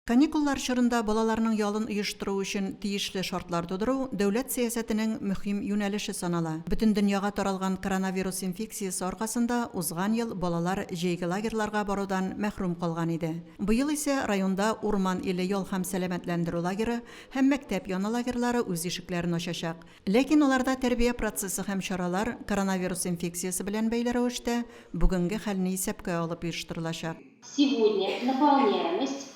Каникуллар чорында балаларның ялын оештыру өчен тиешле шартлар тудыру дәүләт сәясәтенең мөһим юнәлеше санала. Бөтен дөньяга таралган коронавирус инфекциясе аркасында узган ел балалар җәйге лагерьларга барудан мәхрүм калган иде. Быел исә районда Урман иле ял һәм сәламәтләндерү лагеры һәм мәктәп яны лагерьлары үз ишекләрен ачачак. Ләкин аларда тәрбия процессы һәм чаралар коронавирус инфекциясе белән бәйле рәвештә бүгенге хәлне исәпкә алып оештырылачак. Сегодня наполняемость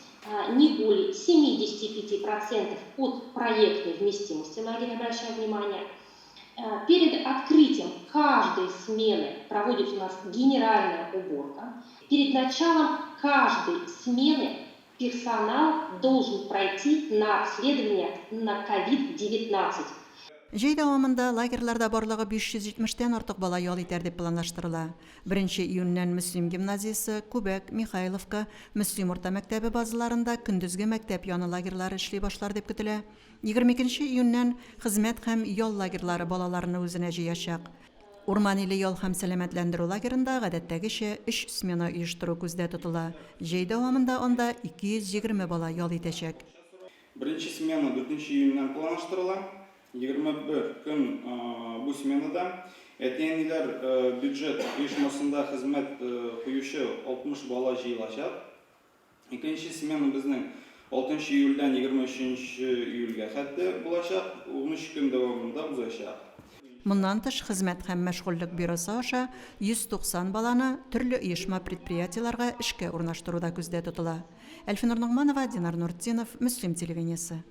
не более 75% от проектной вместимости лагеря, обращаю внимание. Перед открытием каждой смены проводится у нас генеральная уборка. Перед началом каждой смены персонал должен пройти на обследование на COVID-19. Җәй дәвамында лагерьларда барлыгы 570 тән артык бала ял итәр дип планлаштырыла. Беренче июньнән Мөслим гимназиясе, Күбәк, Михайловка, Мөслим урта мәктәбе базаларында көндезге мәктәп яны лагерьлары эшли башлар дип көтелә. 22 июньнән хезмәт һәм ял лагерьлары балаларны үзенә җыячак. Урман иле ял һәм сәламәтләндерү лагерында гадәттәгечә өч смена оештыру күздә тотыла. Җәй дәвамында анда 220 бала ял итәчәк. Беренче смена дүртенче июньнән планлаштырыла. 21 көн бу сменада әти-әниләр бюджет оешмасында хезмәт куючы 60 бала җыелачак. Икенче смена безнең 6 июльдән 23 июльгә хәтле булачак, 13 көн дәвамында узачак. Моннан тыш, хезмәт һәм мәшгульлек бюросы аша 190 баланы төрле оешма-предприятиеләргә эшкә урнаштыру да күздә тотыла. Әлфинур Ногманова, Динар Нуртдинов, Мөслим телевидениесе.